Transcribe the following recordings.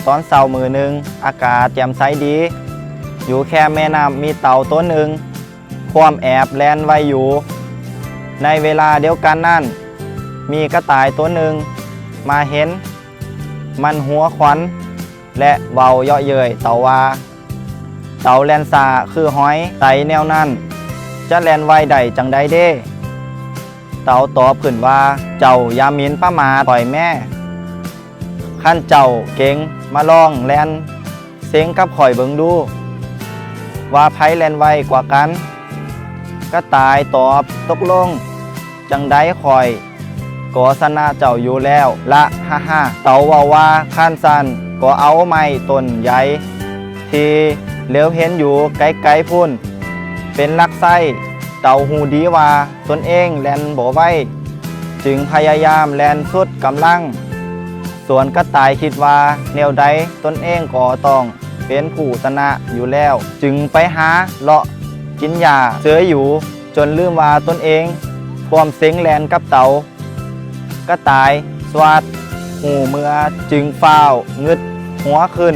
ຕອນເຊົ້າມື້ໜຶ່ງ ອາກາດແຈ່ມໃສດີ. ຢູ່ແຄມແມ່ນ້ຳມີເຕົ່າໂຕໜຶ່ງ ພວມແອບແລ່ນໄວຢູ່. ໃນເວລາດຽວກັນນັ້ນ, ມີກະຕ່າຍໂຕໜຶ່ງມາເຫັນ. ມັນຫົວຂວັນ ແລະ ເວົ້າເຍາະເຍີ້ຍເຕົ່າວ່າ, ເຕົ່າແລ່ນຊ້າຄືຫອຍ, ໄຕແນວນັ້ນຈະແລ່ນໄວໄດ້ຈັ່ງໃດເດ? ເຕົ່າຕອບຂຶ້ນວ່າ, ເຈົ້າຢ່າໝິ່ນປະໝາດຂ້ອຍແມ້. ຄັນເຈົ້າເກັ່ງ, ມາລອງແລ່ນເສັງກັບຂ້ອຍເບິ່ງດູ, ວ່າໃຜແລ່ນໄວກວ່າກັນ. ກະຕ່າຍຕອບ, ຕົກລົງ, ຈັ່ງໃດຂ້ອຍກໍຊະນະເຈົ້າຢູ່ແລ້ວລະ, ຮະຮະ. ເຕົ່າເວົ້າວ່າ, ຄັນຊັ້ນກໍເອົາໄມ້ຕົ້ນໃຫຍ່ທີ່ເຫຼວເຫັນຢູ່ໄກໆພຸ້ນເປັນຫຼັກໄຊ. ເຕົ່າຮູ້ດີວ່າຕົນເອງແລ່ນບໍ່ໄວ, ຈຶ່ງພະຍາຍາມແລ່ນສຸດກຳລັງ. ສ່ວນກະຕ່າຍຄິດວ່າແນວໃດຕົນເອງກໍຕ້ອງເປັນຜູ້ຊະນະຢູ່ແລ້ວ, ຈຶ່ງໄປຫາເລາະກິນຫຍ້າເສີຍຢູ່, ຈົນລືມວ່າຕົນເອງພວມເສັງແລ່ນກັບເຕົ່າ. ກະຕ່າຍສະຫວັດຮູ້ເມືອ, ຈຶ່ງຟ້າວງຶດຫົວຂຶ້ນ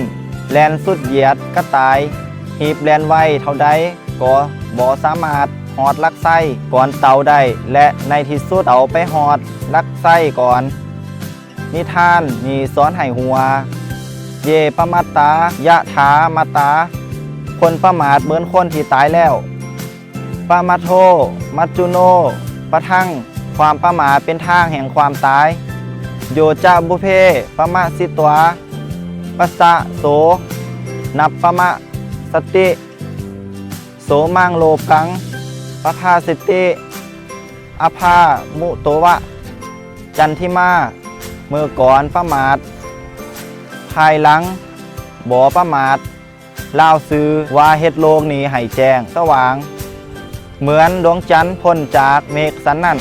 ແລ່ນສຸດຢຽດ. ກະຕ່າຍຮີບແລ່ນໄວເທົ່າໃດກໍບໍ່ສາມາດຮອດຫຼັກໄຊກ່ອນເຕົ່າໄດ້ ແລະ ໃນທີ່ສຸດເຕົ່າໄປຮອດຫຼັກໄຊກ່ອນ. ນິທານນີ້ສອນໃຫ້ຮູ້ວ່າ, ເຢປະມັດຕາ ຍະຖາມັດຕາ, ຄົນປະໝາດເໝືອນຄົນທີ່ຕາຍແລ້ວ. ປະມັດໂທ ມັດຈຸໂນ ປະທັງ, ຄວາມປະໝາດເປັນທາງແຫ່ງຄວາມຕາຍ. ໂຍຈະບຸເພ ປະມະສິຕົວ ປັດສະໂສ ນັບປະມະສະຕິ ໂສມັງໂລກັງ ປະພາສິຕິ ອະພາມຸໂຕວະ ຈັນທິມາ. ເມື່ອກ່ອນປະໝາດ, ພາຍຫຼັງບໍ່ປະໝາດ. ລາວຊື່ວ່າເຮັດໂລກນີ້ໃຫ້ແຈ້ງສະຫວ່າງ ເໝືອນດວງຈັນພົ້ນຈາກເມກສັນນັ້ນ.